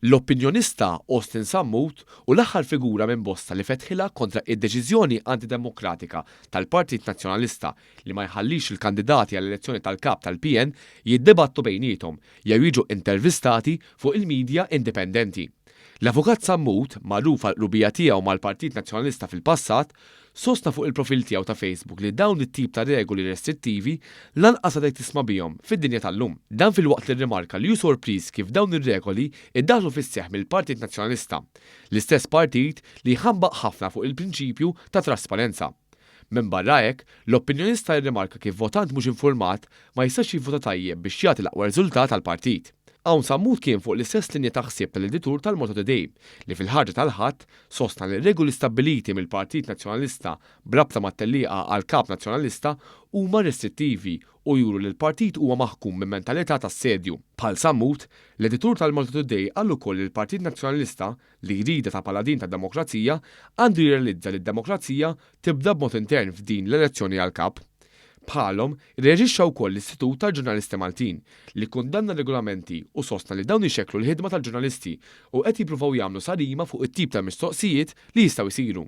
L-opinjonista Austin Sammut hu l-aħħar figura minn bosta li fetħilha kontra id-deċiżjoni antidemokratika tal-Partit Nazzjonalista li ma jħallix il-kandidati għall-elezzjoni tal-kap tal-PN jiddebattu bejniethom jew jiġu intervistati fuq il-midja indipendenti. L-Avukat Sammut, magħruf għall-qrubija tiegħu mal-Partit Nazzjonalista fil-passat, sostna fuq il-profil tiegħu ta' Facebook li dawn it-tip ta' regoli restrittivi lanqas għadek tisma' bihom fid-dinja tal-lum. Dan filwaqt li rrimarka li hu sorpriż kif dawn ir-regoli ddaħlu fis-seħħ mill-Partit Nazzjonalista, l-istess partit li jħambaq ħafna fuq il-prinċipju ta' trasparenza. Minbarra hekk, l-opinjonista rrimarka kif votant mhux infurmat ma jistax jivvota tajjeb biex jagħti l-aqwa riżultat għall-partit. Hawn Sammut kien fuq l-istess linja ta' ħsieb tal-editur tal-Malta Today li fil-ħarġa tal-Ħadd sostna li r-regoli stabbiliti mill-Partit Nazzjonalista b'rabta mat-tellieqa għal Kap Nazzjonalista huma restrittivi u juru li l-partit huwa maħkum minn mentalità ta' assedju. Bħal Sammut, l-editur tal-Malta Today qal ukoll li l-Partit Nazzjonalista, li jridha ta' paladin tad-demokrazija, għandu jirrealizza li d-demokrazija tibda b'mod intern f'din l-elezzjoni għall-Kap. Bħalhom, irreaġixxa wkoll l-Istitut tal-Ġurnalisti Maltin, li kkundanna r-regolamenti u sostna li dawn ixekklu l-ħidma tal-ġurnalisti u qed jippruvaw jagħmlu sarima fuq it-tip ta' mistoqsijiet li jistgħu jsiru.